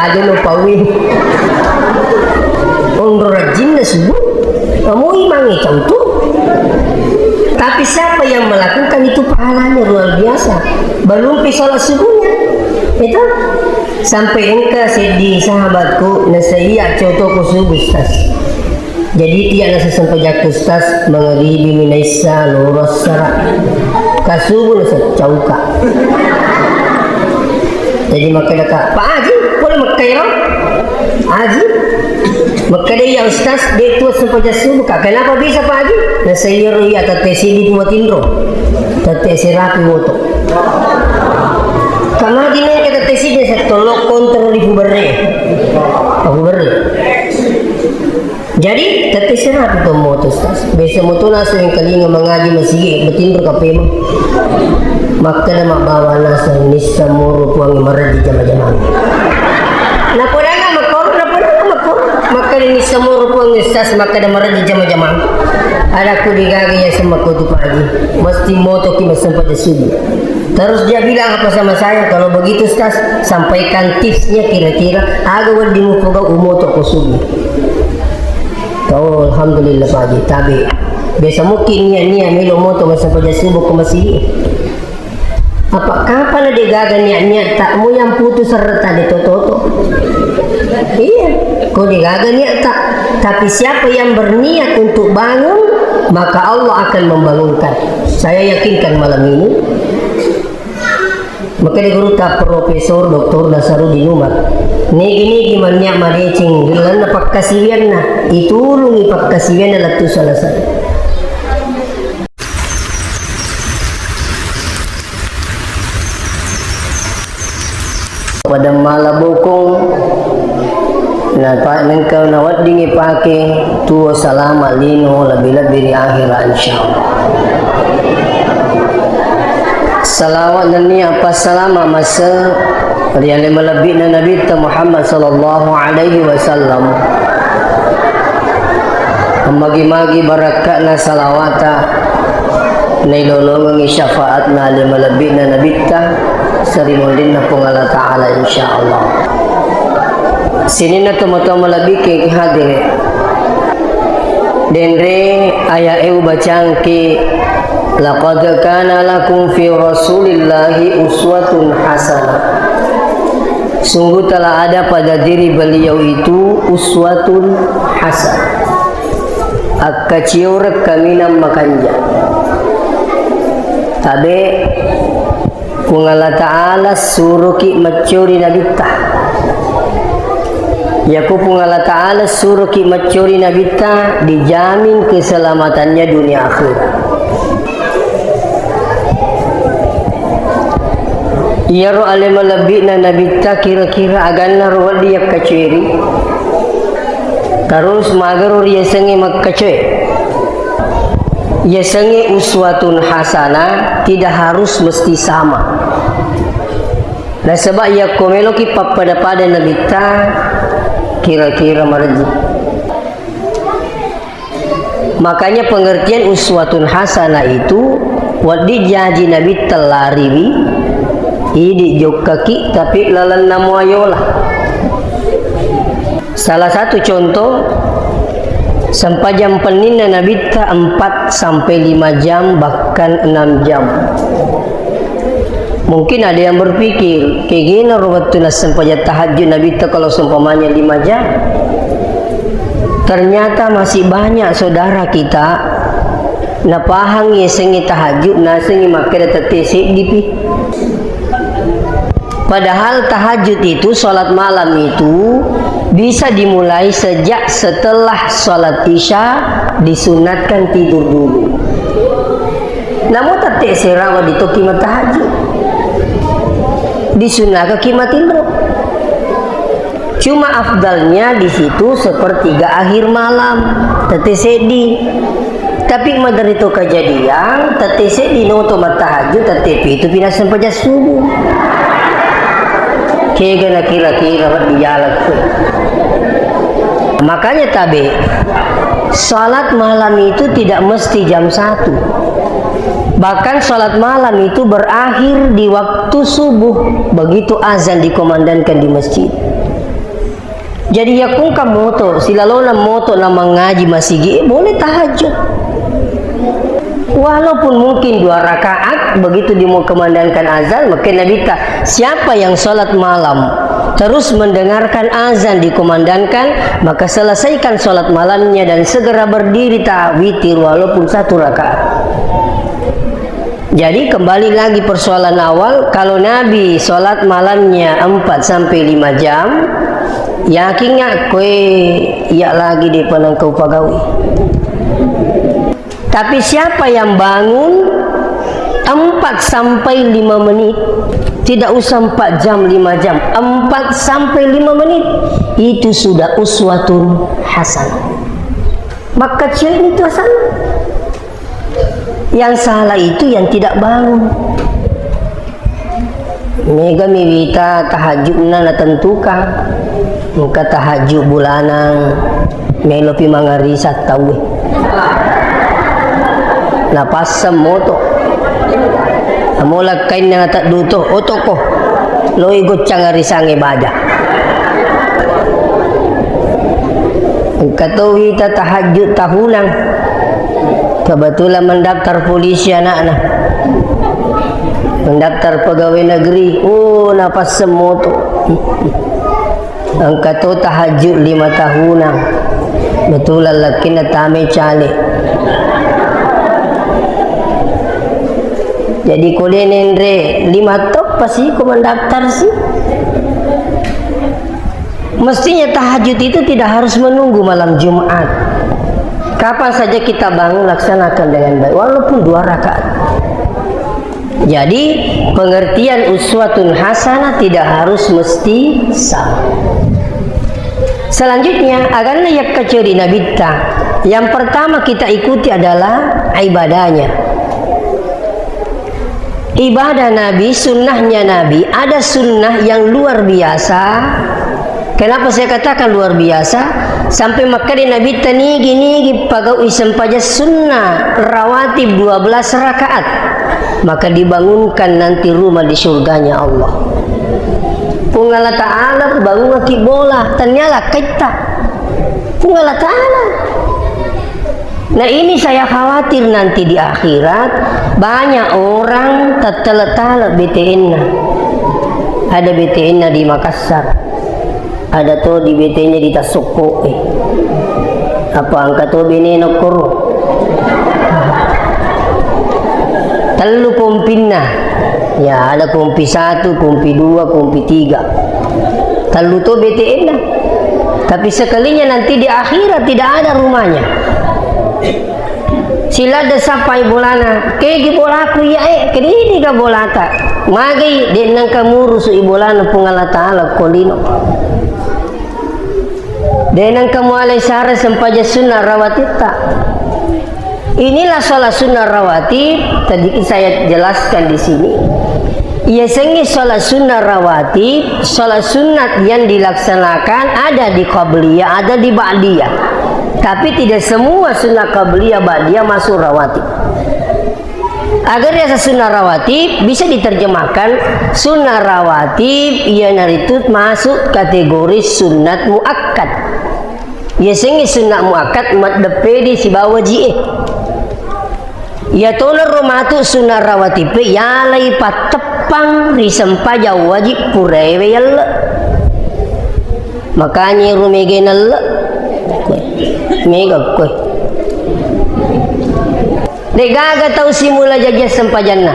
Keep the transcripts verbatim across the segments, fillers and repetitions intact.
Aja no pawe. Onro rajinna subuh. Kamu imangi contoh. Tapi siapa yang melakukan itu pahalanya luar biasa. Belum pi sholat subuhnya. Itu sampai engka seddi sahabatku nasaiya contohku subuh, Ustaz. Jadi, tiya nasa sempajakku, Ustaz, mangaribi mi naissa loro assara. Kasubu nasa cauka. Jadi, makkedaka, "Pak Haji, pole makkairo?" "Haji?" Makkeda, "Iya, Ustaz, de' tu sempajang subuh ka." "Kenapa bisa, Pak Haji?" Nasa iyaro iya tette siddi tu matinro. Tette serapi woto. Kamadi nengka tette siddi settollo kontro di puberre. Puberre. Jadi, tette serapi to moto, Ustaz. Biasa moto nasu yang kalinga mangaji masigi, betinro kapema. Makkeda mabbawa nasu nissa moro puang maraji jama-jamang. Napadana makoro, napadana makoro. Makkeda nissa moro puang Ustaz, makkeda maraji jama-jamang. Ada ku digaga ya sama kutu Pak Haji. Mesti moto ki massempajang subuh. Terus dia bilang apa sama saya, "Kalau begitu, Ustaz, sampaikan tipsnya kira-kira aga wedding mupogau umoto ko subuh." Oh, alhamdulillah, Pak Haji, tabe. Biasa mungkin niat-niat melo moto massempajang subuh ke masjid. Apa kapan ada gaga niat-niat tak mu yang putus serta di toto? Iya, kau digaga niat tak. Tapi siapa yang berniat untuk bangun, maka Allah akan membangunkan. Saya yakinkan malam ini. Makkeda gurutta Profesor Doktor Nasarudin Umar, nigi-nigi mannia madeceng ri lalenna pakkasiwianna, itulungi pakkasiwianna lettu salasa. Pada mala bokong, napa-, nengka naweddingi pake tuo salama lino lebbi-lebbi ri akhira, insyaallah. Salawat nennia passalama masse ri ale malebbi'na Nabitta Muhammad sallallahu alaihi wasallam. Magi-magi barakka'na salawata nailolongengngi syafaatna ale malebbi'na Nabitta sarimunrinna Puang Allah Ta'ala, insyaallah. Sininna tomatoa malebbi'ke hadire. Denre aya'e ubacangki, "Laqad kana lakum fi Rasulillahi uswatun hasanah." Sungguh telah ada pada diri beliau itu uswatun hasanah. Akkacioreng kaminang makanja. Tabe, Puang Allah Ta'ala suroki maccori Nabitta. Yako Puang Allah Ta'ala suroki maccori Nabitta, dijamin keselamatannya dunia akhirat. Iyaro ale malebbi'na Nabitta kira-kira aganna ro wedding yakkacoeri. Terus magaro riyasengnge makkacoe. Yasengnge uswatun hasanah tidak harus mesti sama. Nasaba yakko meloki pappada-pada Nabitta, kira-kira marejji. Makanya pengertian uswatun hasanah itu, wedding jaji Nabitta lariwi, idi jokkaki, tapi lalenna muayola. Salah satu contoh, sempajang penninna Nabitta empat sampai lima jam, bahkan enam jam. Mungkin ada yang berpikir, "Kegena ro wettu nassempajang tahajud Nabitta kalau seumpamanya lima jam?" Ternyata masih banyak saudara kita napahang yasengnge tahajud, nasengnge makkeda tette seddipi. Padahal tahajud itu, sholat malam itu bisa dimulai sejak setelah sholat isya disunatkan tidur dulu. Namu tette sera wedding tokki mattahajud. Disunnakaki matinro. Cuma afdalnya di situ sepertiga akhir malam, tette seddi. Tapi maderri to kejadian, tette seddi noto mattahajud, tette pitu pinaseng pejang subuh. Kega na kira-kira wedding jalak tu. Makanya tabe, salat malam itu tidak mesti jam satu. Bahkan salat malam itu berakhir di waktu subuh, begitu azan dikumandangkan di masjid. Jadi, yakkungka moto, silalona moto na mangaji masigi, eh, boleh tahajud. Walaupun mungkin dua rakaat, begitu dikumandangkan azan, maka Nabi ta, siapa yang sholat malam terus mendengarkan azan dikumandangkan, maka selesaikan sholat malamnya dan segera berdiri ta witir walaupun satu rakaat. Jadi, kembali lagi persoalan awal, kalau Nabi sholat malamnya empat sampai lima jam, yakin nggak kowe iya lagi di penengkau pagawi? Tapi siapa yang bangun empat sampai lima menit, tidak usah empat jam, lima jam, empat sampai lima menit, itu sudah uswatun hasanah. Maka ini itu hasanah. Yang salah itu yang tidak bangun. Mega mi wita tahajudna natentukan. Engka tahajud bulanang, melopi mangarisa tauwe. Napasseng moto. Amola kainna natedduto, otoko. Loi goccang arisangnge baja. Engka to wita tahajud tahunang. Kebetulan mendaftar polisi anakna. Mendaftar pegawai negeri. Oh, napasseng moto. Engka to tahajud lima tahunang. Betulan lakkinna tamai caleg. Jadi ko de nenre lima toppa si ko mendaftar si. Mestinya tahajud itu tidak harus menunggu malam Jumat. Kapan saja kita bangun, laksanakan dengan baik, walaupun dua rakaat. Jadi, pengertian uswatun hasanah tidak harus mesti sama. Selanjutnya, aganna yakka ceri Nabitta. Yang pertama kita ikuti adalah ibadahnya. Ibadah Nabi, sunnahnya Nabi, ada sunnah yang luar biasa. Kenapa saya katakan luar biasa? Sampai makkeda Nabitta nigi-nigi pagau'i sempajang sunnah rawatib dua belas rakaat. Maka dibangunkan nanti rumah di surganya Allah. Puang Allah Ta'ala bangungaki bola, tania lakkaitta. Puang Allah Ta'ala. Nah, ini saya khawatir nanti di akhirat banyak orang tattale-tale B T N-na. Ada B T N-na di Makassar. Ada to di B T N-nya di Tassokko, eh. Apa engka to benena koro? Tellu kompinna. Ya, ada kompi satu, kompi dua, kompi tiga. Tellu to B T N-na. Tapi sekalinya nanti di akhirat tidak ada rumahnya. Siladde sappai bolana, kegi bolaku iya, eh, kedidi ga bolata. Magai, de nengka murusu i bolana Puang Allah Ta'ala ko lino. De nengka mualai sare sempajang sunnah rawatitta. Inilah sholat sunnah rawatib, tadi saya jelaskan di sini. Yasengnge sholat sunnah rawatib, sholat sunat yang dilaksanakan ada di qabliyah, ada di ba'diyah. Tapi tidak semua sunnah qabliyah, ba'diyah masuk rawatib. Agar rasa sunnah rawatib bisa diterjemahkan sunnah rawatib iyanaritu masuk kategori sunat muakkad. Yasengnge sunnat muakkad maddeppedi sibawa waji'e. Iyatona ro matu sunnah rawatib e yalai patteppang ri sempajang wajib puraewe yalle. Makanya ro mega nalle. Mega koe. Degaga tau simula jaji sempajanna.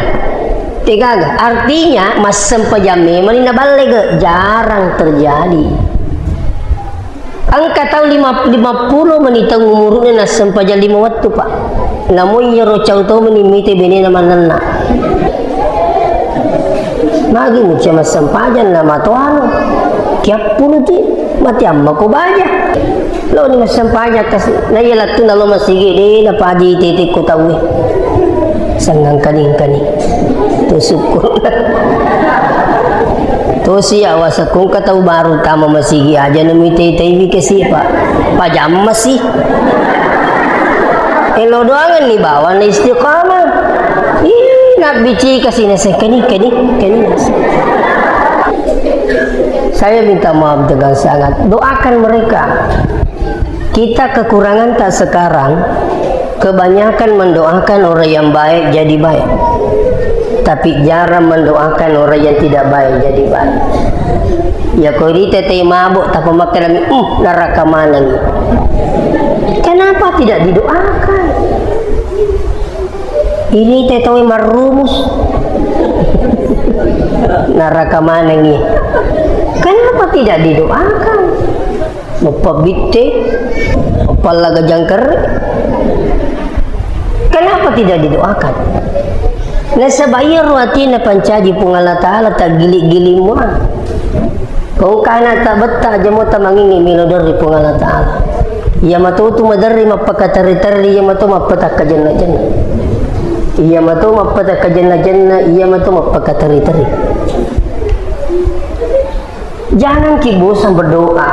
Degaga. Artinya massempajang memang naballe ge, jarang terjadi. Engka tau lima, lima puluh meni taung umuruna nassempajang lima wettu, Pak. Namo iyaro cau to meni mite benena mannenna. Magi mucca massempajang na matoano. Kiappulu ti, mati amma ko baja. Lo ni massempajang kasi. Na iya lattu na lo masigi de na paji tete ko tauwe. Sangang kaning-kaning. To syukur. Tosi awasa kungka tau baru tama masigi aja nami tei-tei wi kasi pa pajamma si. Elo doangan ni bawa na istiqamah. Ih, nabbici kasi na sekani kani kani. Saya minta maaf dengan sangat. Doakan mereka. Kita kekurangan tak sekarang, kebanyakan mendoakan orang yang baik jadi baik. Tapi jarang mendoakan orang yang tidak baik jadi baik. Ya, ko ri tete mabuk, tapi makan, uh, neraka maneng. Kenapa tidak didoakan? Ini tetoe marrumus. Neraka manengi. Kenapa tidak didoakan? Mappabitte, mappalla gajang kerre. Kenapa tidak didoakan? Nasaba iyaro atinna pancaji Puang Allah Ta'ala, taggili-gili mua. Ko engka ana tabetta aja mo tamangingi melo derri Puang Allah Ta'ala. Iya mato tu maderri mappakaterri-terri, iya mato mappatakkajenna-jenna. Iya mato mappatakkajenna-jenna, iya mato mappakaterri-terri. Jangan ki bosan berdoa.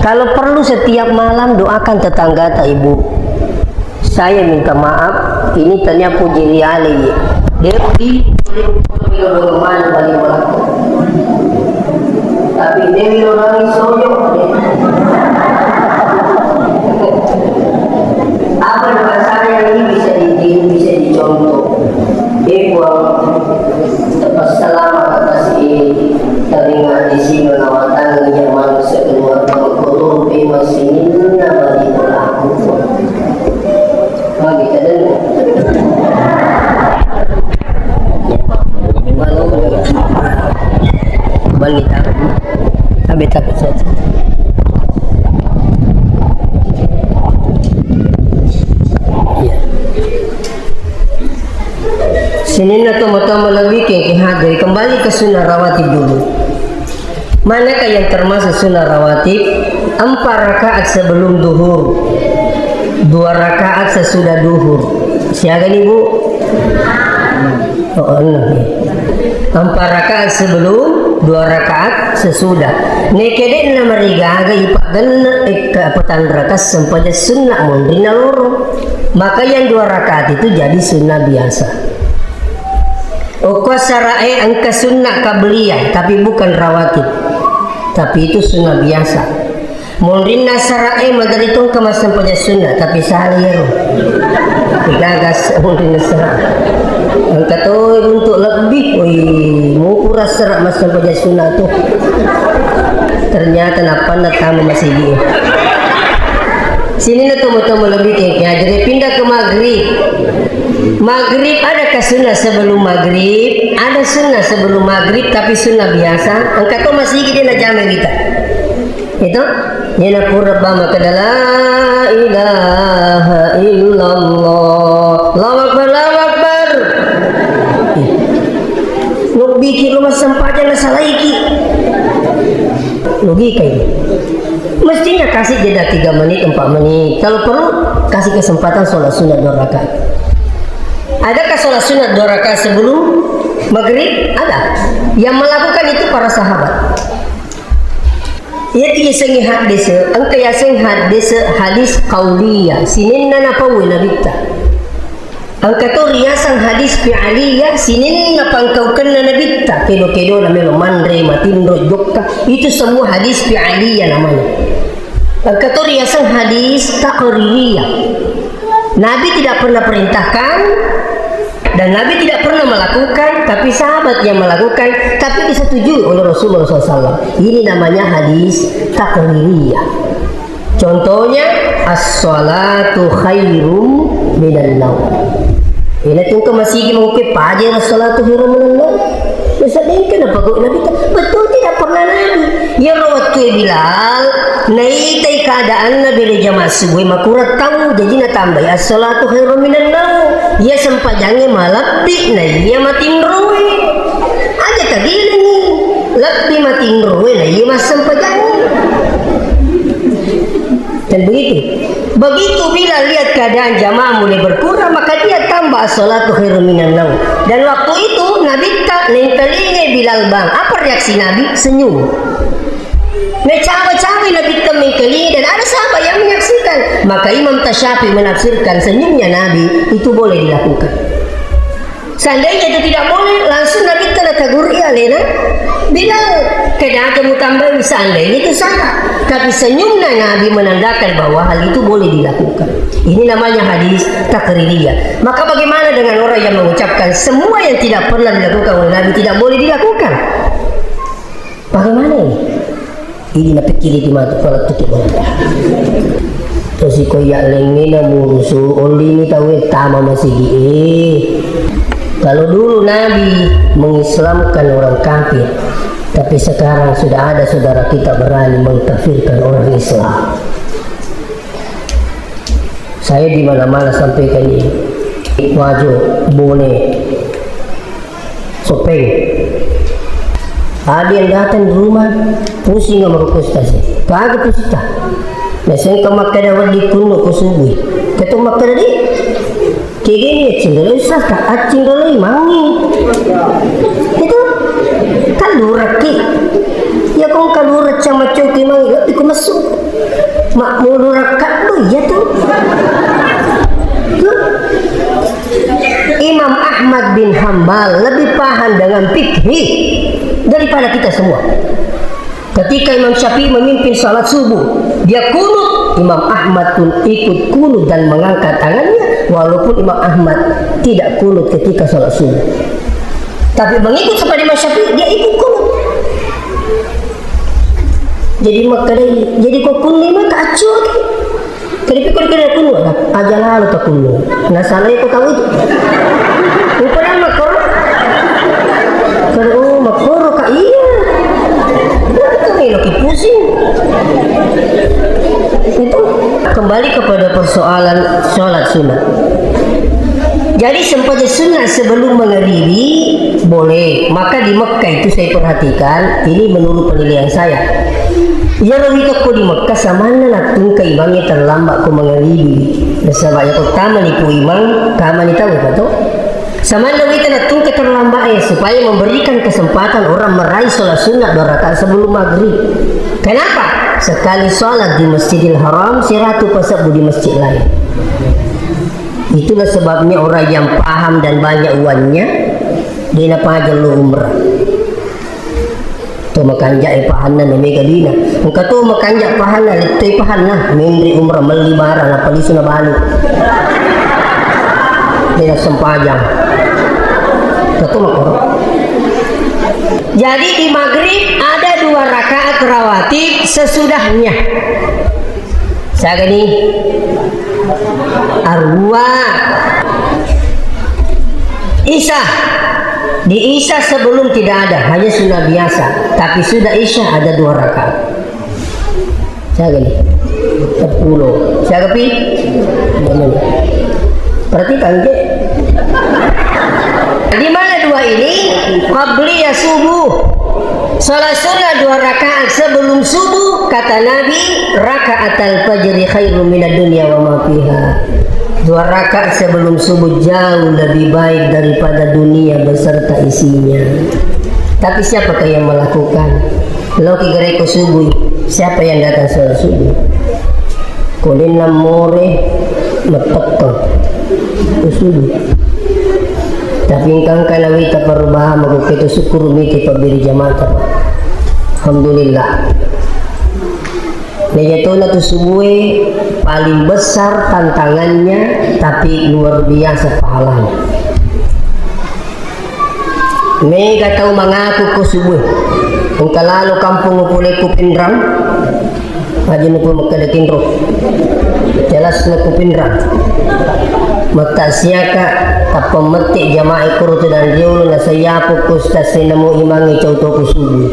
Kalau perlu setiap malam doakan tetanggata, Ibu. Saya minta maaf, ini tania puji riale ye. Dewi, tapi Dewi orang sojo. Apa doa saya ini bisa ditiru, bisa dicontoh. Eh, Puang, tepat selama atas ini, telinga di sini, lawatan yang manusia keluar, kotor, masih ini, nama di pelaku. Magi tadeng. Bani tak. Abe tak. Iya. Sininna tomatoa malebbi ke, ke hadiri. Kembali ke sunnah rawatib dulu. Manakah yang termasuk sunnah rawatib? Empat rakaat sebelum duhur, dua rakaat sesudah duhur. Siaga nih, Bu? Oh, enam, ya. Empat rakaat sebelum, dua rakaat sesudah. Nekede'na marigaga ipagenne ekka petanraka sempajang sunnah monrinna loro. Maka yang dua rakaat itu jadi sunnah biasa. Okko sara'e engka sunnah qabliyah, tapi bukan rawatib. Tapi itu sunnah biasa. Monrinna sara'e maderri tongka massempajang sunnah, tapi salah iyaro. Gagas monrinna sara. Engka to untuk lebih, woi, mupura sara massempajang sunnah tu. Ternyata nappanna tama masigi. Sininna tomo-tomo lebih ke, ya, jadi pindah ke maghrib. Maghrib adakah sunnah sebelum maghrib? Ada sunnah sebelum maghrib, tapi sunnah biasa. Engka to masigi de' najama kita. Itu? Iyana pura bama kada la ilaha illallah. Allahu Akbar, Allahu Akbar. Ih. Nubiki rumah sempajang nasalaiki. Logika ini. Mestinya kasih jeda tiga menit, empat menit. Kalau perlu, kasih kesempatan sholat sunnah dua rakaat. Adakah sholat sunnah dua rakaat sebelum maghrib? Ada. Yang melakukan itu para sahabat. Iya, tiga sengi hadis, engka yaseng hadis, hadis qauliyah, sininna napauwe nabitta. Engka to riaseng hadis fi'aliyah, sininna pangkaukenna nabitta, kedo-kedona melo manre, matinro, jokka, itu semua hadis fi'aliyah namanya. Engka to riaseng hadis taqririyah. Nabi tidak pernah perintahkan dan Nabi tidak pernah melakukan, tapi sahabat yang melakukan, tapi disetujui oleh Rasulullah sallallahu alaihi wasallam. Ini namanya hadis taqririyah. Contohnya, "As-salatu khairum minan naum." Ina tungke masigi mauke paja, "As-salatu khairum minan naum." Bisa bengke napa kok Nabi ta-, betul tidak pernah Nabi. Ya, ro wettu Bilal, naitai keadaanna bere jamaah subuh, makura tau, jadi natambai, "As-salatu khairum minan naum." Iya sempajangnge malebbi, na iya matinroe. Aja kagilingi, lebbi matinroe, na iya massempajangnge. Dan begitu. Begitu Bilal lihat keadaan jamaah mulai berkurang, maka dia tambah as-salatu khairum minan naum. Dan waktu itu Nabi tak nengkelinge Bilal bang. Apa reaksi Nabi? Senyum. Nacawa-cawa Nabi tak mengkelinge dan ada sahabat yang menyaksikan. Maka Imam Tasyafi menafsirkan senyumnya Nabi itu boleh dilakukan. Seandainya itu tidak boleh, langsung Nabi telah tegur alena, bilang, "Kenapa kamu tambahi?" Seandainya itu salah. Tapi senyumnya Nabi menandakan bahwa hal itu boleh dilakukan. Ini namanya hadis takririyah. Maka bagaimana dengan orang yang mengucapkan semua yang tidak pernah dilakukan oleh Nabi tidak boleh dilakukan? Bagaimana ini? Ini napikkiri di matu kalau tutup mata. Terus iko ya lengena murusu, olini tahu tama masigi. Eh, kalau dulu Nabi mengislamkan orang kafir, tapi sekarang sudah ada saudara kita berani mengkafirkan orang Islam. Saya di mana-mana sampaikan ini. Wajo, Bone, Sopeng. Ada yang datang di rumah, pusing sama rukus tasi. Kagak pusing ta. Nah, saya ke makkada wedding kunno ko subui. Ketu makkada di. Kegini ya cinta lagi saka, acing lagi mangi. Itu kan luraki. Ya kong kalura cama coki mangi, lebih ku masuk. Mak mulu raka do iya tu. Tuh. Imam Ahmad bin Hambal lebih paham dengan fikih daripada kita semua. Ketika Imam Syafi'i memimpin salat subuh, dia kunut, Imam Ahmad pun ikut kunut dan mengangkat tangannya, walaupun Imam Ahmad tidak kunut ketika salat subuh. Tapi mengikut kepada Imam Syafi'i, dia ikut kunut. Jadi makkadai, jadi ko kunni maka acuh. Tadi pikir kira kunni, aja lalu tak kunni. Nah, salah itu tahu itu. Rupanya makkoro. Kalau, oh, makkoro ka iya. Itu lagi pusing. Itu kembali kepada persoalan sholat sunnah. Jadi, sempajang sunnah sebelum mangaribi boleh. Maka di Mekah itu saya perhatikan, ini menurut penilaian saya. Iyaro wita ko di Mekah samanna nattungka imangnge terlambat ko mangaribi. Nasaba iya ko tamani ko imang, tamani tau, iya to? Samanna wita nattungka terlambat, eh, supaya memberikan kesempatan orang meraih sholat sunnah dua rakaat sebelum maghrib. Kenapa? Sekali sholat di Masjidil Haram, siratu pasebbu di masjid lain. Itulah sebabnya orang yang paham dan banyak uangnya, dia napaja lo umrah. To makanja e pahanna na mega dina. Engka to makanja pahanna, lettoi pahanna, menri umrah, melli barang, napalisu na balu. Dia sempajang. Engka to makoro. Jadi di maghrib ada dua rakaat rawatib sesudahnya. Sagani? Arua. Isya. Di Isya sebelum tidak ada, hanya sunnah biasa. Tapi sudah Isya ada dua rakaat. Sagani? Sepuluh. Siaga pi? Berarti kan, Cek? Di mana dua ini? Qabliyah subuh. Salat sunnah dua rakaat sebelum subuh, kata Nabi, "Rakaatal fajri khairum minad dunya wa ma fiha." Dua rakaat sebelum subuh jauh lebih baik daripada dunia beserta isinya. Tapi siapakah yang melakukan? Loki gereko subuh, siapa yang datang salat subuh? Kodenna more meppekkeng usudu. Tapi engkangka nawita perubahan mako ketu, syukur miti pabbiri jamaah, Pak. Alhamdulillah. Najatona tu subue paling besar tantangannya, tapi luar biasa pahalanya. Mega tau mangaku ko subue. Engka lalo kampung upolekku Pinrang. Aja nuku makkeda kinro. Jelas nuku Pinrang. Makkasiaka tappa mette jamaah koro tu dan riolo na sayapo ku stasena mo imangi cau toko subuh.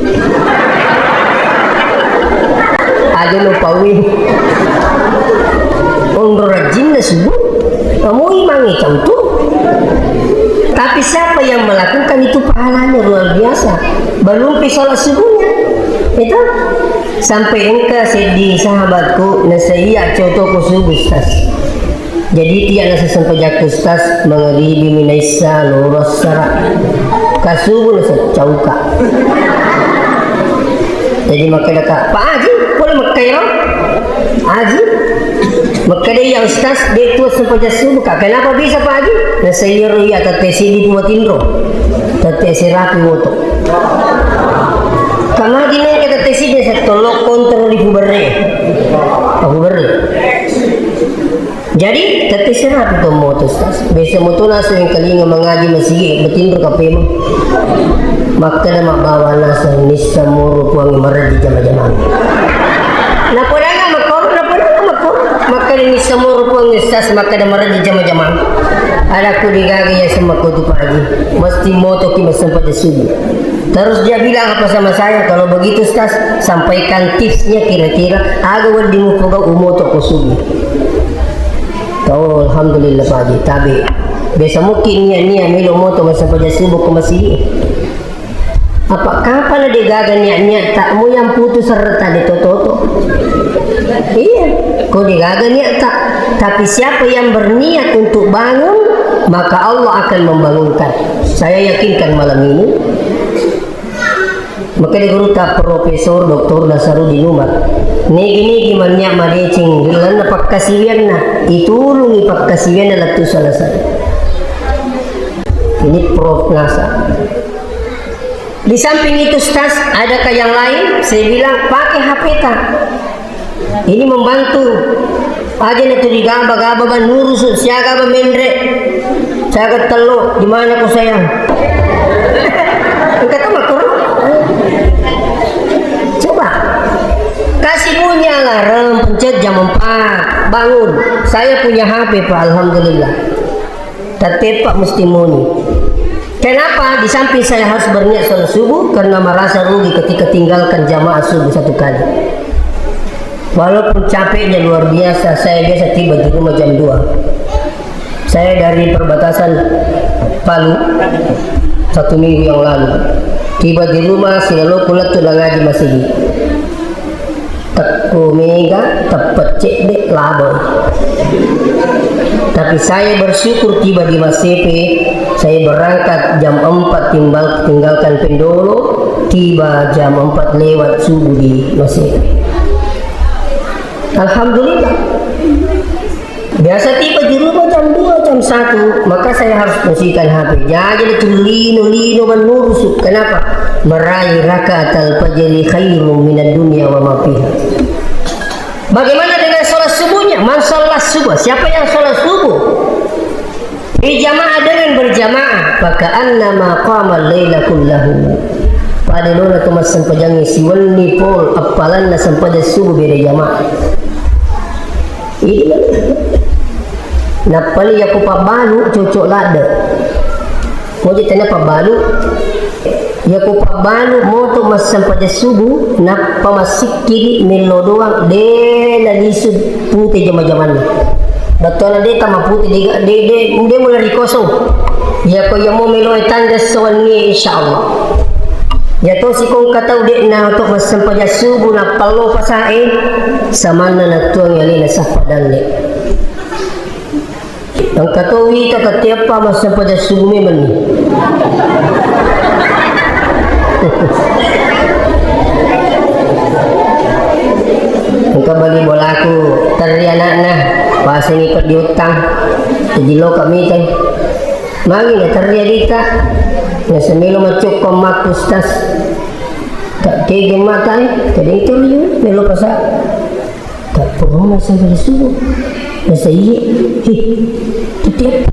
Aja no pawi. Onro rajinna subuh. Kamu imangi cau tu. Tapi siapa yang melakukan itu pahalanya luar biasa. Belum pi sholat subuhnya. Itu sampai engka seddi sahabatku nasaiya cau toko subuh, Ustaz. Jadi tiya nasa sempajakku, Ustaz, mangaribi minaissa loro assara. Kasubuh nasa cauka. Jadi makkedaka, Pak Haji, pole mekkairo? Aji, makkeda iya Ustaz, de' tu sempajang subuh ka. Kenapa bisa Pak Aji? Nasaba iyaro iya tette siddi tu matinro. Tette serapi woto. Kamaji nengka tette siddi settolo kontrol di puberre. Puberre. Jadi, tette serapi to moto, Ustaz. Biasa moto naseng kalinga mangaji masigi, matinro kapema. Makkeda mabbawa naseng nissa moro Puang marajji jama-jamang. Napodangnga makkoro, napodangnga makkoro. Makkeda nissa moro Puang Ustaz, makkeda marajji jama-jamang. Ada ku degaga iya semma ko tu Pak Aji. Mesti moto ki massempajang subuh. Terus dia bilang apa sama saya, "Kalau begitu, Ustaz, sampaikan tipsnya kira-kira aga wedding mupogau umoto ko subuh." Oh, alhamdulillah, Pak Haji. Tabe. Biasa mungkin niat-niat melo moto massempajang subuh ke masjid. Apa kapal de gaga niat-niat tak mau yang putus serta de toto. Iya, kau de gaga niat tak. Tapi siapa yang berniat untuk bangun, maka Allah akan membangunkan. Saya yakinkan malam ini. Makkeda gurutta Profesor Doktor Nasarudin Umar, nigi-nigi mannia madeceng ri lalenna pakkasiwianna, itulungi pakkasiwianna lettu selesai. Ini Prof Nasar. Di samping itu, Ustaz, adakah yang lain? Saya bilang, pakai H P ta. Ini membantu. Aja na tu digaba-gaba ba nurusu, siaga ba menre. Siaga tello, di mana ko sayang? Engka to makkoro. Coba. Kasih bunyi alarm, pencet jam empat. Bangun. Saya punya H P, Pak, alhamdulillah. Tettepa mesti muni. Kenapa? Di samping saya harus berniat sholat subuh karena merasa rugi ketika tinggalkan jamaah subuh satu kali. Walaupun capeknya luar biasa, saya biasa tiba di rumah jam dua. Saya dari perbatasan Palu satu minggu yang lalu. Tiba di rumah, silaloku lettu na ngaji masigi. Tekko mega, teppet cedde, laboi. Tapi saya bersyukur tiba di Masepe, saya berangkat jam empat timbal-, tinggalkan Pendolo, tiba jam empat lewat subuh di Masepe. Alhamdulillah. Biasa tiba di rumah jam dua, jam satu, maka saya harus fungsikan H P. Jaji itu lino-lino menurusu. Kenapa? Meraih rakaatal fajri khairum minad dunya wa ma fiha. Bagaimana dengan sholat subuhnya? Man sholat subuh. Siapa yang sholat subuh? Berjamaah dengan berjamaah. Faka'annama qamal laila kullahu. Pada nona tu massempajang siwenni pol appalanna sempajang subuh beda jamaah. Idi mana? Nappali yako pabbalu cocok ladde. Moji tena pabbalu. Yako pabbalu moto massempajang subuh, nappa massikkiri mello doang, de na lisu pute jama-jamanna. Bettona de tama pute, de, de, de, de mulai kosong. Yako yamo melo tanda sewenni, insyaallah. Iya tosi ko engka tau de'na to massempajang subuh nappallo pasae, samanna nattuangi alena sappa dalle. Engka to wita tette eppa massempajang subuh memenni. Engka bali bolaku terri anakna, pasengi peddi uttang, jadi loka mitai. Magi na terjadi ta? Na semelo macokko makku stas. Tak tega mata, eh? Tadi itu liu, melo pasa. Tak pernah sampai subuh. Masa iya? Hi, tetep.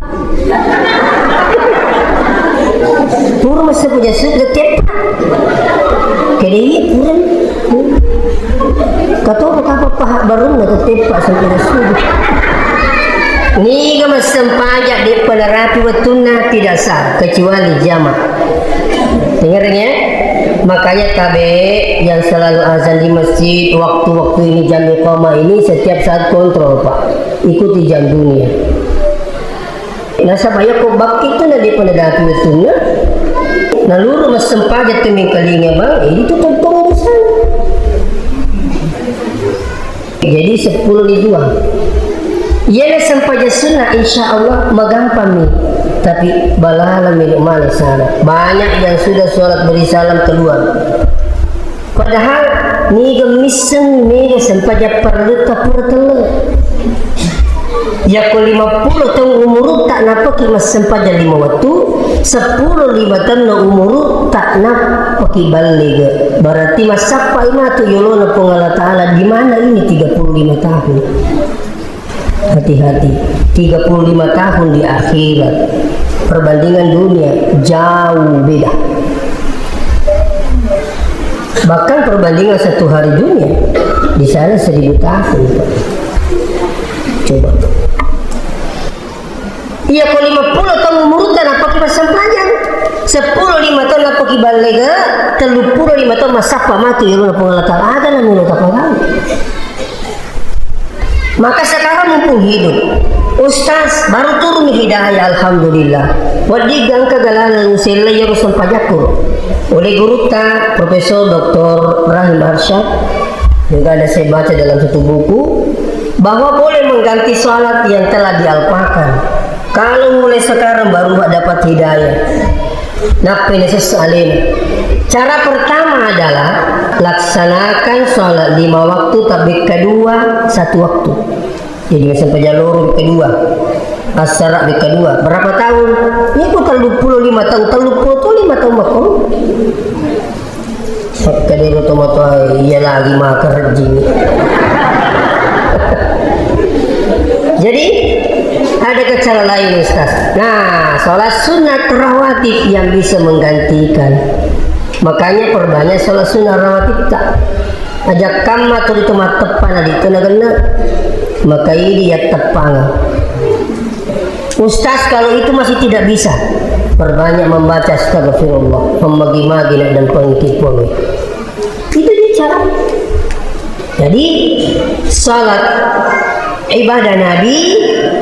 Pura masa punya subuh, tetep. Kede iya, pura. Katopa kapang paha barunna teteppa sempajang subuh. Niga massempajang de'pa narapi wettunna tidak sah kecuali jama. Dengerin ya. Makanya tabe yang selalu azan di masjid waktu-waktu ini jam iqamah ini setiap saat kontrol, Pak. Ikuti jam dunia. Nasaba iyako bakkitu na de'pa nadapi wettunna, naluru massempajang tu mengkalinga bang, eh, itu tentang urusan. Jadi sepuluh ni dua. Iyana sempajang sunnah, insya Allah magampang mi. Tapi balala melo male sana. Banyak yang sudah sholat beri salam keluar. Padahal niga misseng mega sempajang parellutta pura telle. Yako lima pulo taung umurutta nappaki massempajang lima wettu, seppulo lima taunna umurutta nappaki ballega. Berarti massappai matu yolona Puang Allah Ta'ala. Di mana ini tiga puluh lima tahun? Hati-hati, tiga puluh lima tahun di akhirat, perbandingan dunia jauh beda. Bahkan perbandingan satu hari dunia, di sana seribu tahun, Pak. Coba. Iya, ko lima pulo tahun umurta nappaki massempajang, seppulo lima tahun nappaki ballega, tellu pulo lima tahun massappa matu yolona Puang Allah Ta'ala. Aga namelo tapagau. Maka sekarang mumpung hidup, Ustaz, baru turun hidayah, alhamdulillah. Wedding gangka galana usella yaro sempajakku. Oleh gurutta, Profesor Doktor Rahim Arsyad, juga ada saya baca dalam satu buku, bahwa boleh mengganti salat yang telah dialpakan. Kalau mulai sekarang baru dapat hidayah. Nappai nasessa alena. Cara pertama adalah laksanakan sholat lima waktu, tapi kedua satu waktu. Jadi, misalnya pajaloro kedua, asara kedua. Berapa tahun? Ini tuh tellu pulo lima tahun, tellu pulo tuh lima tahun makko. Kadero tomatoa iya lagi makerjing. Jadi, adakah cara lain, Ustaz? Nah, sholat sunat rawatib yang bisa menggantikan. Makanya perbanyak sholat sunat rawatib ta. Aja kamma tu itu mateppa na itu na kena. Maka ini ya tepang. Ustaz, kalau itu masih tidak bisa, perbanyak membaca astagfirullah, memagi-magi nak dan pengkipuan. Itu dia cara. Jadi, salat ibadah Nabi,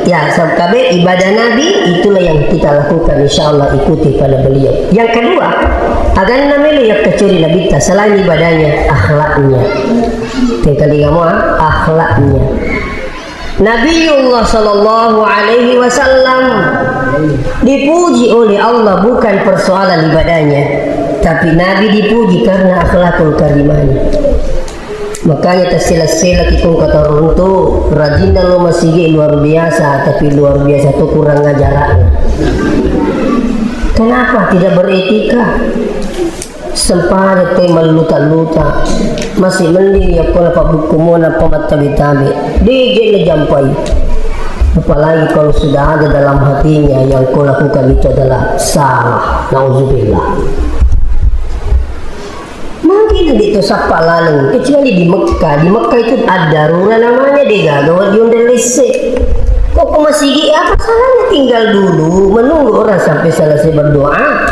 ya, sabkabe ibadah Nabi, itulah yang kita lakukan, insya Allah ikuti pada beliau. Yang kedua, aganna melo yang kecuri Nabi ta, selain ibadahnya, akhlaknya. Tengkalinga mua, akhlaknya. Nabiullah sallallahu alaihi wasallam dipuji oleh Allah bukan persoalan ibadahnya, tapi Nabi dipuji karena akhlakul karimahnya. Makanya tasela-sela ki kong kata runtu, rajinna lo masigi luar biasa, tapi luar biasa tu kurang ajar. Kenapa tidak beretika? Sempajang te malluta-luta, masih mending yakko napabbukkumona pamattabe-tabe, deje najampai. Apalagi kalau sudah ada dalam hatinya yang kau lakukan itu adalah salah. Nauzubillah. Mungkin ada itu sapa laleng, kecuali di Mekah. Di Mekah itu ada darurat namanya, degaga wajib lesse. Kok ke masigi, apa salahnya tinggal dulu, menunggu orang sampai selesai berdoa?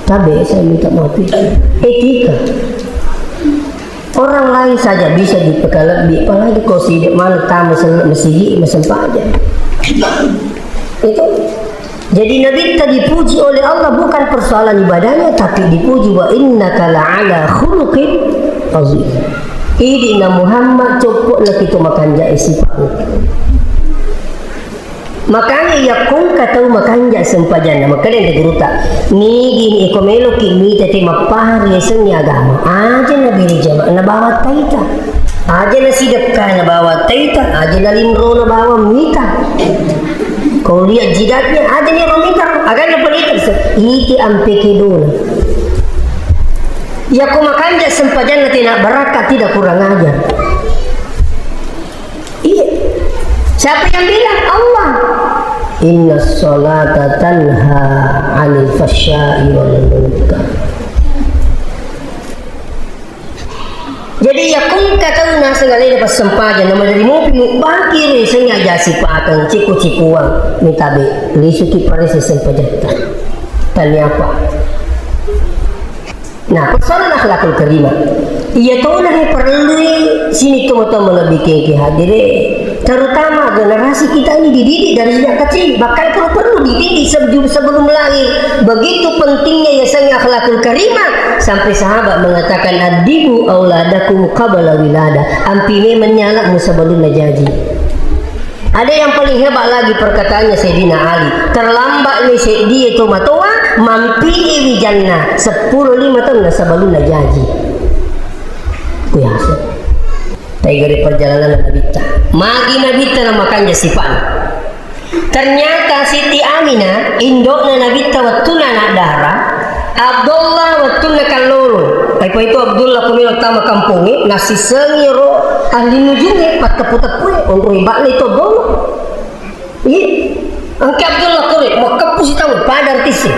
Tabe, saya minta maaf. Etika. Orang lain saja bisa dipekalebbi, apalagi kau sidik mana tamu sel-, masigi, masempajang. Itu. Jadi Nabi ta dipuji oleh Allah bukan persoalan ibadahnya, tapi dipuji, "Wa innaka la'ala khuluqin azim." Idi na Muhammad, coppo na kita makanja sifat. Makanya yakko engka tau makanja sempajanna, makkedai gurutta, nigi ni iko meloki mita te mappahang riasengnge agama, aja nabiri jama nabawa taita, aja nasidekka nabawa taita, aja nalinro nabawa mita. Kau lihat jidatnya, aja ni ro mita, aganna pelita, iti ampe kedona. Yakko makanja sempajanna tena barakka, tidak kurang ajar. Iya. Siapa yang bilang? Allah. Inna salata tanha 'anil fahsya'i wal munkar. Jadi, yakko engka tau naseng alena passempajang, namaderi mopi mubaki riasengnge aja sipakeng, ciku-cikuang, mitabe, lisuki parese sempajatta. Tania apa? Nah, persoalan akhlakul karimah. Iya tona he perlu sini toma-toma lebih keke hadire. Terutama generasi kita ini dididik dari sejak kecil. Bahkan perlu-perlu dididik sebelum, sebelum lahir. Begitu pentingnya yasanya akhlakul karimah. Sampai sahabat mengatakan, "Addibu auladakum qabla wilada." Ampi me menyalak mu sebelum najaji. Ada yang paling hebat lagi perkataannya Sayyidina Ali. Terlambat ni seddi tomatoa, mampi'i wijanna seppulo lima tahun nasaba ulunna jaji. Biasa. Taigare perjalanan Nabitta. Magi Nabitta na makanja sipa'na. Ternyata Siti Aminah, indo'na Nabitta wettunna anak dara, Abdullah wettunna kallolo. Aipa itu Abdullah kumelo tama kampongnge, nasisengi ro ahli nujungnge, patteppu-teppue, onroi ba'le to Abdullah. Iya. Engka Abdullah kore, makkeppu sitaung, pada artisi.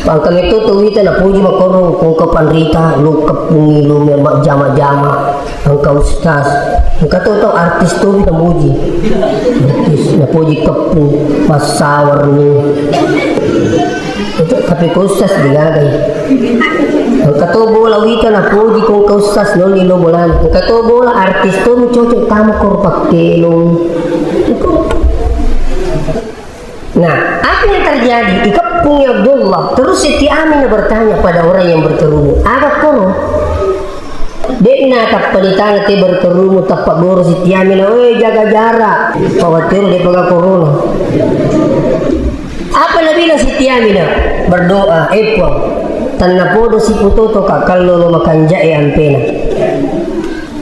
Pangkang itu tu wita napuji makkoro, kongka panrita, lu keppungi, lu majjama-jama, engka ustaz. Engka to tau artis tu wita muji. Artis, napuji keppu, passawarni. Itu, tapi ko ustaz digagai. Engka to bola wita napoji ko engka ustaz nolli lo bolana. Engka to bola artis to mi cocok tama ko pakkelong. Nah, apa yang terjadi? Ikeppung Abdullah. Terus Siti Aminah bertanya pada orang yang berkerumun, "Aga kono?" De'na tappa ditana te berkerumun, tappa goro Siti Aminah, "Woi, jaga jarak. Khawatir de paga corona." Apa nabilang Siti Aminah? Berdoa, "Eh Puang, tennapodo siputoto ka kallolo makanja'e ampena."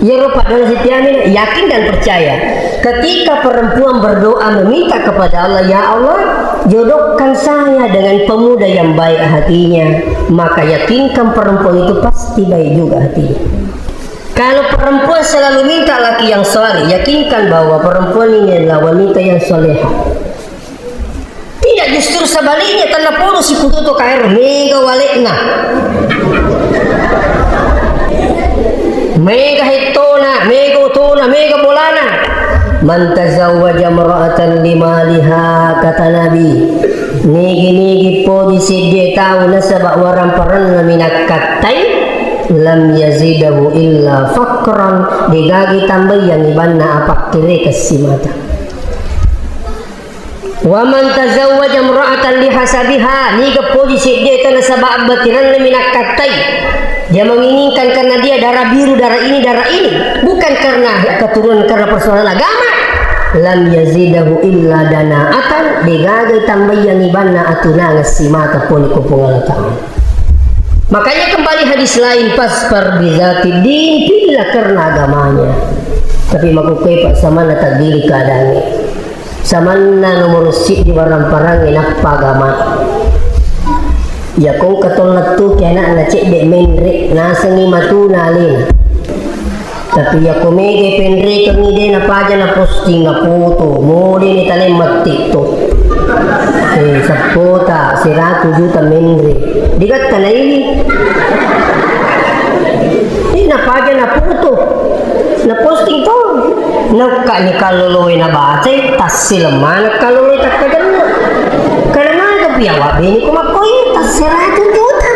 Iyaro paddoa Siti Aminah, yakin dan percaya. Ketika perempuan berdoa meminta kepada Allah, "Ya Allah, jodohkan saya dengan pemuda yang baik hatinya," maka yakinkan perempuan itu pasti baik juga hatinya. Kalau perempuan selalu minta laki yang saleh, yakinkan bahwa perempuan ini adalah wanita yang salehah. Tidak, justru sebaliknya, tennapodo siputoto ka ero, mega walekna. Mega hettona, mega otona, mega bolana. "Man tazawwaja imra'atan limaliha," kata Nabi, "nigi-nigi poji seddie tau nasaba waramparanna mi nakkattai, lam yazidahu illa faqran, degaga tambaiyangngi banna apakkerekeng simata." "Wa man tazawwaja imra'atan lihasabiha," niga poji seddie tau nasaba abbatiranna mi nakkattai. Dia menginginkan karena dia darah biru, darah ini, darah ini, bukan karena keturunan, karena persoalan agama. "Lam yazidahu illa dana'atan," degaga tambaiyangngi banna atunangeng simata pole ko Puang Allah Ta'ala. Makanya kembali hadis lain, "Fasfar bizatid din," pilih karena agamanya. Tapi makkukue, Pak, samanna taqdiri keadaannya. Samanna nomor siddi waramparangnge nappa agama. Iya ko engka tau lettuki anakna cedde menre, nasengngi matuna alena. Tapi iya ko mega penrekengngi de napaja na posting na foto, mode ni taleng mattiktok. Eh, seppota, seratu juta menre. Digatta na ini. Eh, napaja na foto. Na posting to. Naukkani kalloloe nabacai, tassileng maneng kalloloe takkajenna. Karena maga piawa bini ko makkoi, tasseratu juta.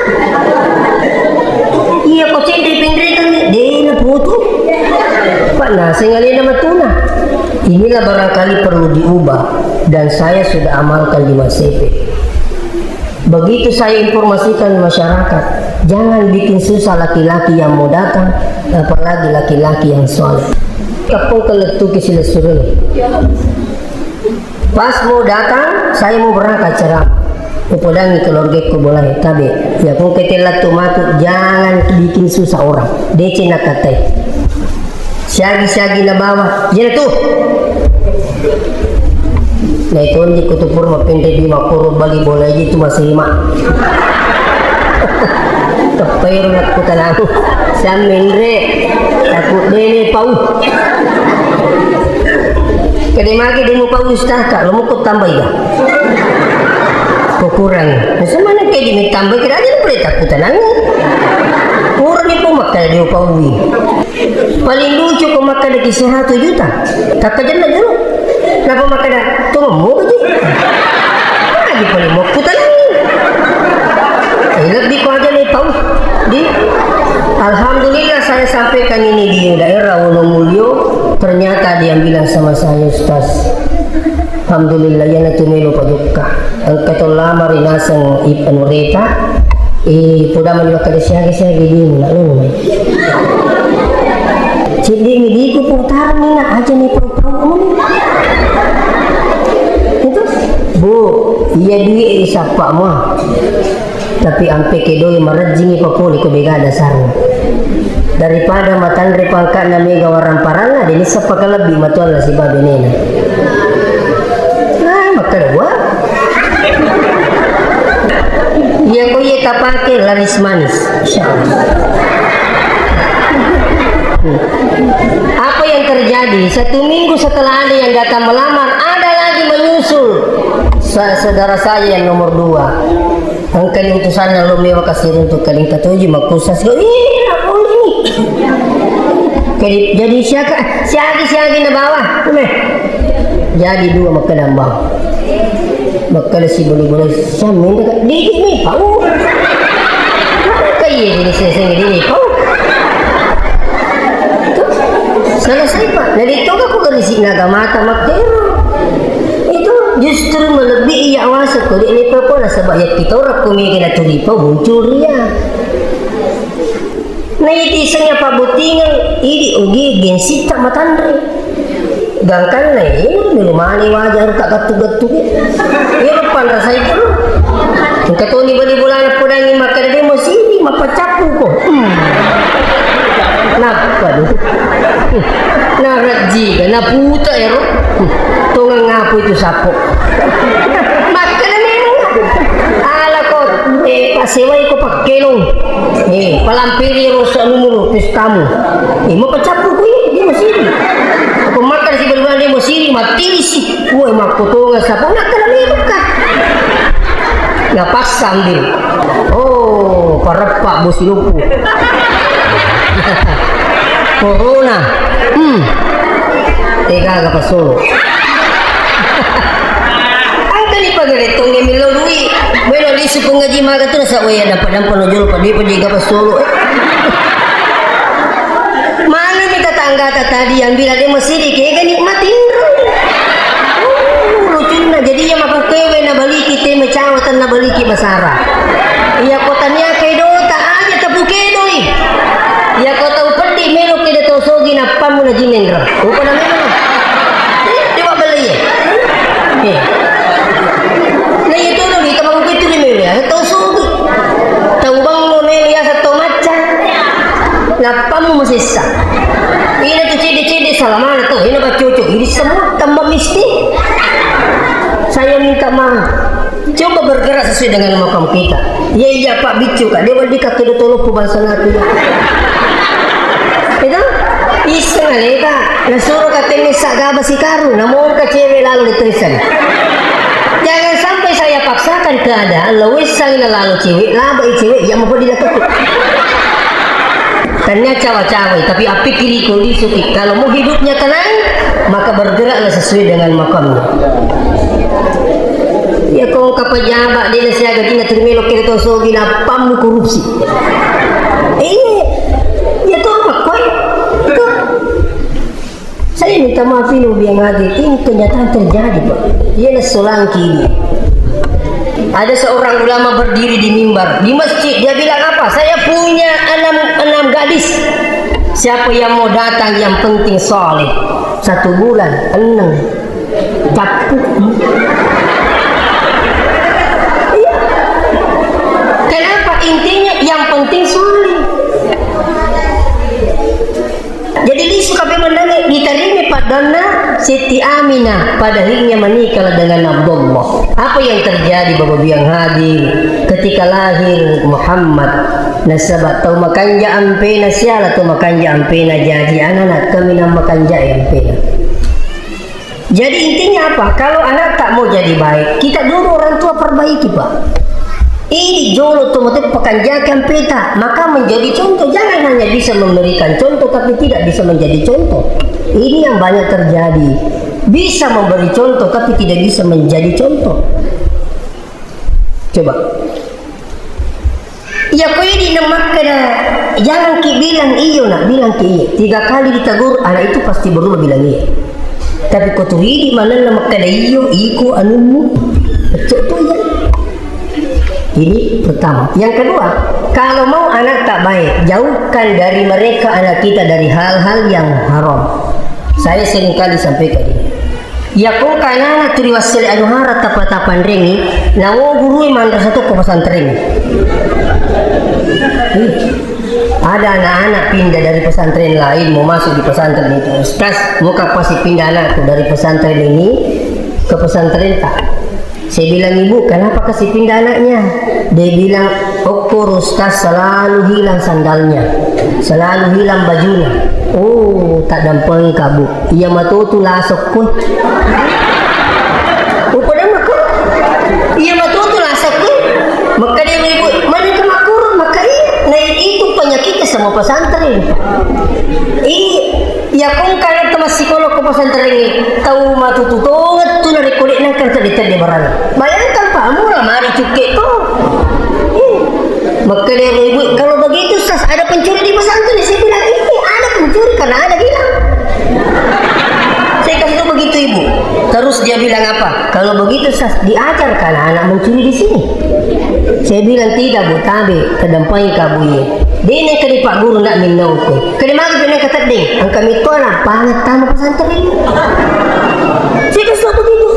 Iya ko cedde penrekengngi, de na foto. Pak naseng alena matuna. Inilah barangkali perlu diubah dan saya sudah amalkan di Masepe. Begitu saya informasikan masyarakat, jangan bikin susah laki-laki yang mau datang, apalagi laki-laki yang soleh. Kampung kelettuki silessureng. Pas mau datang, saya mau berangkat ceramah. Upodangi keluargaku boleh, tabe. Ya, pun ketelat tuh matu, jangan bikin susah orang. Dece nakatai. Siagi-siagi nabawa, iyana tu. Naitondi ko tu pura mapenre di makkoro bali bola ji tu masima. Teppairo nakkutanang. Sammenre. Aku dene pau. Kede magi demu pau istaka, lo mukut tambai ga. Ko kurang. Semana kede mi tambai kira aja pura takkutanang. Kurang ni ko makkeda demu paui. Paling lucu ko makkeda ki seratus juta. Takkajenna jolo. Napa makkeda, "Tommu gaji?" Lagi paling mau kutanang. Eh, lebih ko aja nih tahu. Di, alhamdulillah saya sampaikan ini di daerah Wonomulyo. Ternyata dia bilang sama saya, "Ustaz, alhamdulillah, ya nanti melo pajukka." Engka to lama ri naseng i-, anu reta, eh, poda mani makkeda siaga-siaga dina, nak, lo mai. Cedde mi diku putara ni, nak, aja ni pau-pau ni. Itu, Bu, iya duit e sappa mua. Tapi ampe kedoi marejjingi papole ko bega dasarna. Daripada matanre pangka'na mega waramparanna, de nissappa kalebbi matuanna sibawa benena. Ah, makkeda gua. Iya ko iya tapake laris manis. Insya Allah. Hmm. Apa yang terjadi? Satu minggu setelah ada yang datang melamar, ada lagi menyusul. Sa-, saudara saya yang nomor dua. Engkani utusanna lo mewa kasiruntu kaling katoji makkusa sio, "Ih, nak boleh ni." Jadi, jadi siaka, siagi, siagi na bawa. Meh. Jadi dua makkeda bawa. Makkeda si bulu-bulu, "Samminda ka didi ni pau." Kaye ini seseng didi pau. Selesai, Pak. Jadi toga ku kerisi naga mata makkero. Itu justru melebihi iya awasa ko, dek, ni pokok nasaba iya kita ora ko mega na turipa muncul ria. Na iti senga pabbutingeng, idi ogi gengsi ta matanre. Gangkanna ini melu mani wajar tak gattu-gattu. Iya, rupan rasa itu. Engka toni bali bulana podangi makkeda de mo sini mapacappu ko. Hmm. Nappa du. Narajjiga, naputa ero. Tongang ngapu itu sapo. Makkeda memang. Ala ko, eh, pasewai ko pakkelong. Eh, palampiri ro sanunu ro pestamu. Eh, mau pacappu ko ini, dia masih. Aku makan si berdua dia masih, mati si. Woi, makkotonga sapo, makkeda memang ka. Napassambil. Oh, pareppa bosi loppo. Corona. Hmm. Tega ga pasolo. Angkani pagalettongnge millau dui. Melo lisu pengaji maga tu nasa waya dapat dampa lo jolo padui pajega pasolo. Manenni tetanggata tadi yang bilang dia masih di kega nikmati. Uh, lucinna, jadi iya makkukkewe nabaliki te macawa tennabaliki basara. Iya ko tania kedota aja tapukedoi. Iya ko tau peddi melo kede tau sogi nappamu na jinenra. Upa na melo. Coba beli ya. Eh. Nah, itu lebih ke bangku itu di melo ya. Tau sogi. Tau bango melo ya, tau macca. Nappamu masessa. Ina tu cede-cede salamana tu. Ina bacoco. Ini semua tambah miskin. Saya minta maaf. Coba bergerak sesuai dengan makam kita. Iya, iya, Pak Bicu, Kak. Dia berdi kaki dua tolong pembahasan aku. Itu? Iseng ale, Kak. Nasuruh katanya sak gaba sikaru. Namun ke cewek lalu diterusan. Jangan sampai saya paksakan keadaan. Lawesang lalu cewek, labai cewek, yang mau dilakukan. Tania cawa-cawa, tapi appikiri kondisi. Kalau mau hidupnya tenang, maka bergeraklah sesuai dengan makamnya. Ya, kau kapajaba, dia nasi aga dina termelo kira tau sogi na pammu korupsi. Eh, ya, kau apa kau? Itu. Saya minta maaf ini, Biang Haji. Ini kenyataan terjadi, Pak. Iya, solangki ini. Ada seorang ulama berdiri di mimbar, di masjid. Dia bilang apa? "Saya punya enam, enam gadis. Siapa yang mau datang, yang penting soleh." Satu bulan, enam. Cappu. Iya. Kenapa? Intinya yang penting soleh. Jadi lisu kape mendengi, diterima padonna Siti Aminah, pada akhirnya menikahlah dengan Abdullah. Apa yang terjadi, Bapak Biang Haji, ketika lahir Muhammad? Nasaba tau makanja ampena siala tau makanja ampena jaji anak-anak kami nang makanja ampena. Jadi intinya apa? Kalau anak tak mau jadi baik, kita dulu orang tua perbaiki, Pak. Ini jolo tu mate pekanjakan peta, maka menjadi contoh. Jangan hanya bisa memberikan contoh tapi tidak bisa menjadi contoh. Ini yang banyak terjadi. Bisa memberi contoh tapi tidak bisa menjadi contoh. Coba. Iya, ko idi na makkeda, "Jangan ki bilang iyo, nak, bilang ki iyo." Tiga kali ditegur, anak itu pasti berubah bilang iya. Tapi ko tu idi manenna makkeda iyo, iko anummu, pecok tu iya. Ini pertama. Yang kedua, kalau mau anak tak baik, jauhkan dari mereka anak kita dari hal-hal yang haram. Saya sering kali sampaikan ini. Iya ko engka anak-anak tu ri Wassele Anuhara tappa-tappa nrengi, nawo gurui manrasa to ko pesantren. Ih, ada anak-anak pindah dari pesantren lain mau masuk di pesantren itu. Ustaz, mau kapan sih pindah anakku dari pesantren ini ke pesantren tak? Saya bilang, "Ibu, kenapa kasih pindah anaknya?" Dia bilang, "Okko Ustaz, selalu hilang sandalnya, selalu hilang bajunya." Oh, tak dampeng kabu. Iya matotu lasokku. Upada mako. Iya matotu lasokku. Maka dia ibu, "Mana ke makuru?" Maka iya, nah itu penyakitnya semua pesantren. Iya. Iya, ko engka anak tama sikola ko pesantren e, tau matutu tonget tu narekko de' nengka tedde-tedde barang. Bayangkan, Pak, mula mari cukke to. Ih, makkeda ero ibu, "Kalau begitu, Ustaz, ada pencuri di pesantren?" Saya bilang, "Iya, ada pencuri karena ada bilang." Saya kasih tahu begitu, Ibu. Terus dia bilang apa? "Kalau begitu, Ustaz, diajarkan anak mencuri di sini." Saya bilang, "Tidak, Bu, tabe, tadampai kabu iye." Dene kadi Pak Guru nak minnau ko. Kadi magi pina kateddeng, engka mitto anak panget tama pesantren. Saya kasih tahu begitu.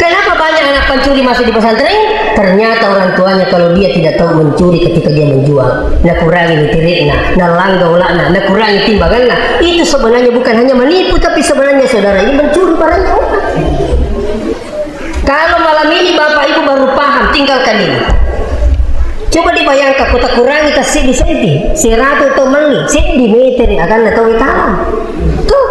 Kenapa banyak anak pencuri masuk di pesantren? Ternyata orang tuanya kalau dia tidak tahu mencuri ketika dia menjual, nakurangi nitiritna, nalangga ulakna, nakurangi timbanganna, itu sebenarnya bukan hanya menipu, tapi sebenarnya saudara ini mencuri barangnya orang. Kalau malam ini Bapak Ibu baru paham, tinggalkan ini. Coba dibayangkan, ko takurangi tassiddi senti, seratus to melli, seddi meter akan tau tahu. Tuh.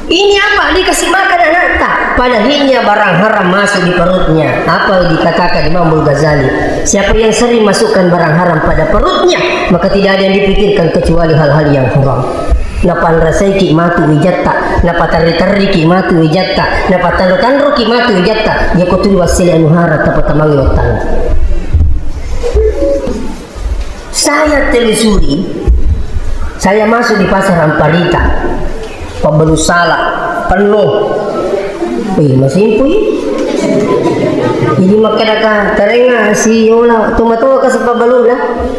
Ini apa? Dikasih makan anakta. Pada akhirnya barang haram masuk di perutnya. Apa dikatakan Imam Ghazali? Siapa yang sering masukkan barang haram pada perutnya, maka tidak ada yang dipikirkan kecuali hal-hal yang haram. Napanrasaiki matu wijatta, napatanri-tanriki matu wijatta, napatanro-tanroki matu wijatta, yako tuli Wassele Anuhara tapatamangi wattana. Saya telusuri, saya masuk di pasar Amparita, pabbalu sala, penuh. Wih, masimpui. Jadi makkedaka, "Tarenga si yola, tomatoa kasi pabbaluna."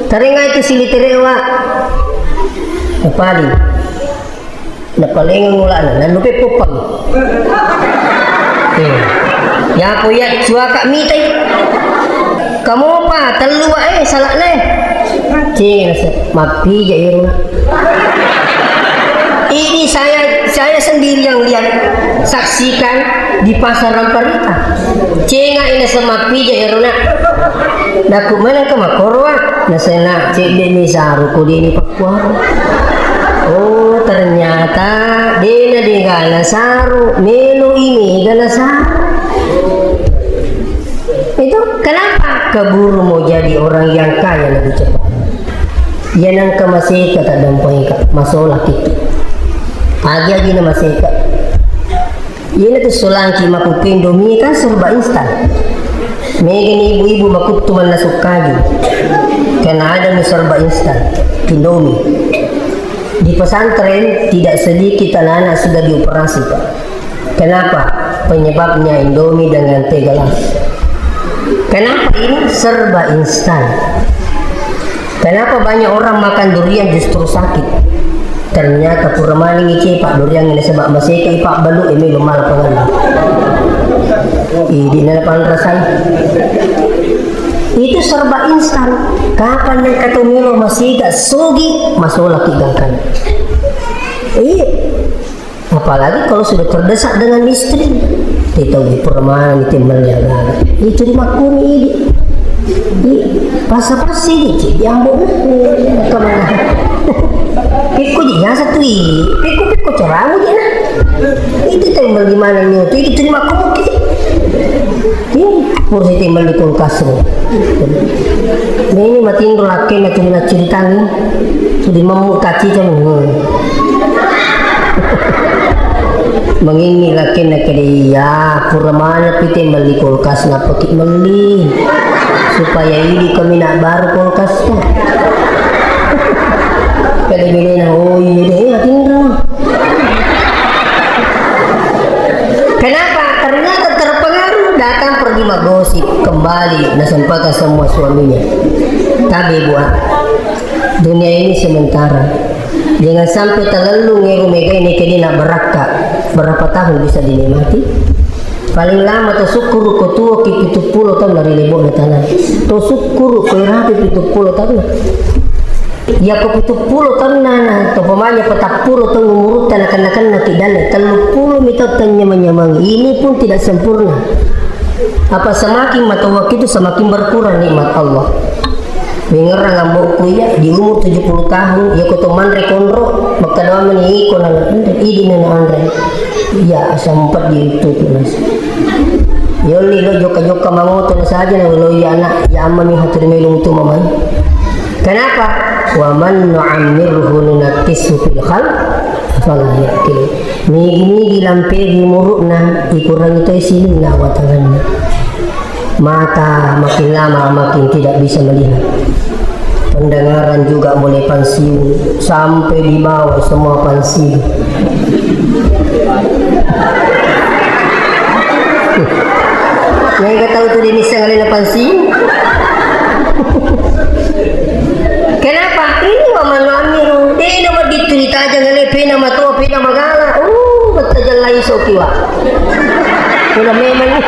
Tarenga itu siliterewa. Napali. Napalengeng ulana, nannupe poppang. Eh. Yako iya cuaka mitai. Kamopa, tellu wae, salakne. Cina se, mappija iruna. Ini saya, saya sendiri yang lihat, saksikan di pasar Ramparita. Cenga ina semappija iruna. Naku mana ke makoroa? Nasena cedde ni saru ko dini pakkuaro. Oh, ternyata dena degana saru, melo ini gana saru. Itu kenapa? Keburu mau jadi orang yang kaya lebih cepat. Iya nangka maseka tak dampengka, masola kita. Agi-agi na maseka. Iyana tu solangki makkukku Indomie kan serba instan. Megani ibu-ibu makuttu mannasu kaju. Karena ada mi serba instan, Indomie. Di pesantren tidak sedikit anak-anak sudah dioperasi, Pak. Kenapa? Penyebabnya Indomie dengan teh gelas. Kenapa ini serba instan? Kenapa banyak orang makan durian justru sakit? Ternyata pura manengngi cepa durian ini sebab maseka ipa balu ini lumala pengen. Idi nana panrasai. Itu serba instan. Kapan yang kata melo maseka sogi masola ki gangkan. Iya. Apalagi kalau sudah terdesak dengan istri. Titau di permana itu melihat. Itu di makuni ini. Di pasa-pasi ini, Cik, diambo. Kemana? Pikku ji, ya satu ini. Pikku-pikku ceramu ji, nah. Itu tau bagaimana nyoto, itu terima kopi. Ini kursi timbal di kulkas ini. Ini matinro lakke na cerita-ceritani. Jadi memu kaci kan. Mengingi lakke na kede iya, pura mana pite melli kulkas, napaki melli. Supaya idi kami nak baru kulkas. Kede bini na, oh iya deh, matinro. Kenapa? Ternyata terpengaruh, datang pergi magosip, kembali, nasempakan semua suaminya. Tabe buat. Dunia ini sementara. Jangan sampai terlalu ngeru megai ini kini nak berakka. Berapa tahun bisa dinikmati? Paling lama to sukkuru ko tuo ki pitu pulo taung na ri lebo'na tana. To sukkuru ko irapi pitu pulo taung. Iya ko pitu pulo taung na, na to pamanya patappulo taung umurutta na kenna-kenna ki dalle, tellu pulo mi taung tanyamang-nyamang. Ini pun tidak sempurna. Apa semakin matoa itu semakin berkurang nikmat Allah. Mengerang ambo kuya di umur tujuh puluh tahun, ya ko to manre konro, makkada mani iko na anre, idi na anre. Iya, sempat di itu tuh, Mas. Yolli lo jokka-jokka mangoto na saja na lo iya anak, ya amma mi haturi melu tu mamai. Kenapa? Wa man nu'ammirhu nunakkishu fil khalq afala ya'qilun. Nigi-nigi lamperi umuruna, ikurangi toi sininna watanganna. Mata makin lama makin tidak bisa melihat. Pendengaran juga mulai pensiun, sampai di bawah semua pensiun. Nega tahu tu Dennis yang lain pensiun? Kenapa? Ini wa man nu'ammirhu. Dena madittu ditajang ale pena matoa, pena magala. Uh, betajallai sokiwa. Sudah memang.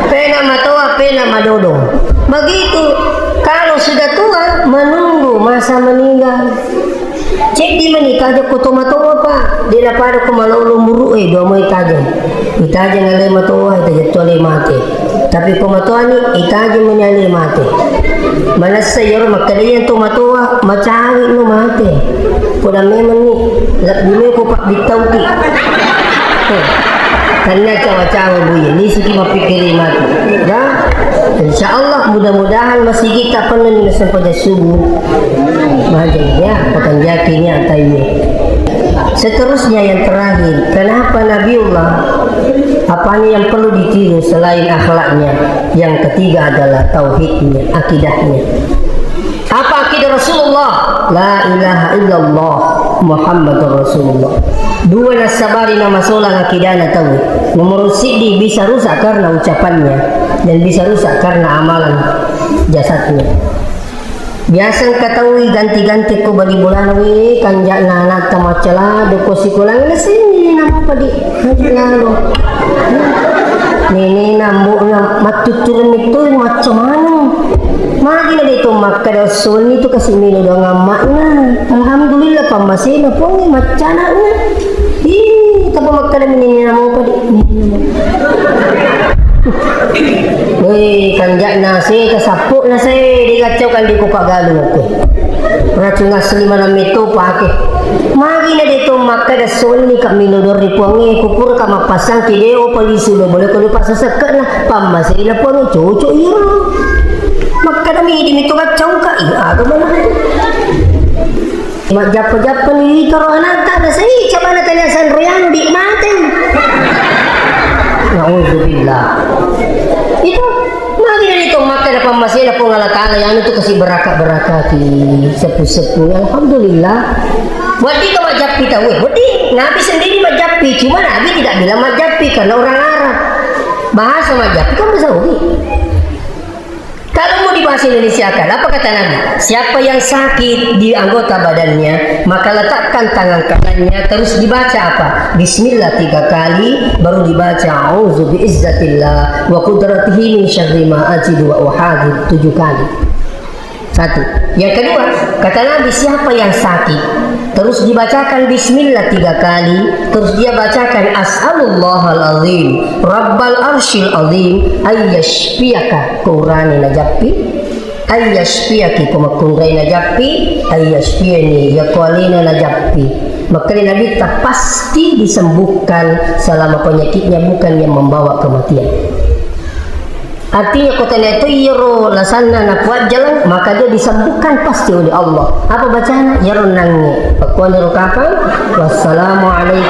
Pena matoa, pena madodo. Begitu. Kalau sudah tua, menunggu masa meninggal. Ceddi mani tajang ko tomatoa, Pak. Dena pada ko malolo muru, eh, dua moi tajang. Itajang ale matoa, itajang tu ale mate. Tapi ko matoani, itajang mani ale mate. Manessa iyaro makkeda iya to matoa, macawe no mate. Koda memang ni, lebbi me ko pabbittauki. Tanna cawa-cawa buye, lisiki mappikkiri mate. Nah, insya Allah mudah-mudahan masih kita pernah ni sempajang subuh. Bahagia ya, pakanjaki ni ataiye. Seterusnya yang terakhir, kenapa Nabiullah Apanya yang perlu ditiru selain akhlaknya? Yang ketiga adalah tauhidnya, akidahnya. Apa akidah Rasulullah? La ilaha illallah Muhammadur Rasulullah. Dua nassabari namasolang akidahna tauhid. Nomor siddi bisa rusak karena ucapannya dan bisa rusak karena amalan jasadnya. Biasa engka tau iganti-ganti ko bali bolana, we, kanja'na anatta macca lado ko sikolana, na sini namo padi kanja'na lado. Nenena ambo'na mattuttureng metto macca maneng. Magi na de to makkada sonni tu kasi melo doang amma'na. Alhamdulillah pammasena Puang macca ana'na. Ih, tapa makkada mini namo padi. Woi, kanja'na se, kasappo'na se, digaccau kan di kupa galung aku. Racun asli mana meto pake. Magi na de to makkada sonni ka milo dori Puangnge, kupur ka mappasang ki de o polisi lo boleh ko dipaksa sekkena, pammasena Puangnge, cocok iya. Makkada mi di mito gaccau ka, iya aga mana. Majjappa-jappa ni witoro anatta, nasai cabana tania sanroyang di mateng. Nauzubillah. Itu magi dari itu makkada pammasena Puang Allah Ta'ala yang itu kasih beraka-berakati sepu-sepu. Alhamdulillah. Wedding ka majjappi tau, wedding. Nabi sendiri majjappi, cuma Nabi tidak bilang majjappi karena orang Arab. Bahasa majjappi kan bahasa Ugi. Kalau mau dibahasa Indonesia kan, apa kata Nabi? Siapa yang sakit di anggota badannya, maka letakkan tangan kanannya, terus dibaca apa? Bismillah tiga kali, baru dibaca A'udzu biizzatillah wa qudratihi min syarri ma ajidu wa uhadir tujuh kali. Satu. Yang kedua, kata Nabi, siapa yang sakit, terus dibacakan bismillah tiga kali, terus dia bacakan as'alullahal azim rabbal arsyil azim ayyashfiyaka, ko urane najappi, ayyashfiyaki, ko makkunrai najappi, ayyashfiyani, ya ko alena najappi. Maka Nabi tak pasti disembuhkan selama penyakitnya bukan yang membawa kematian. Artinya, ko tania to iyaro lasanna napuajjalang, maka dia disembuhkan pasti oleh Allah. Apa bacana? Iyaro nangnge. Pakkuaniro kapang, "Wassalamualaikum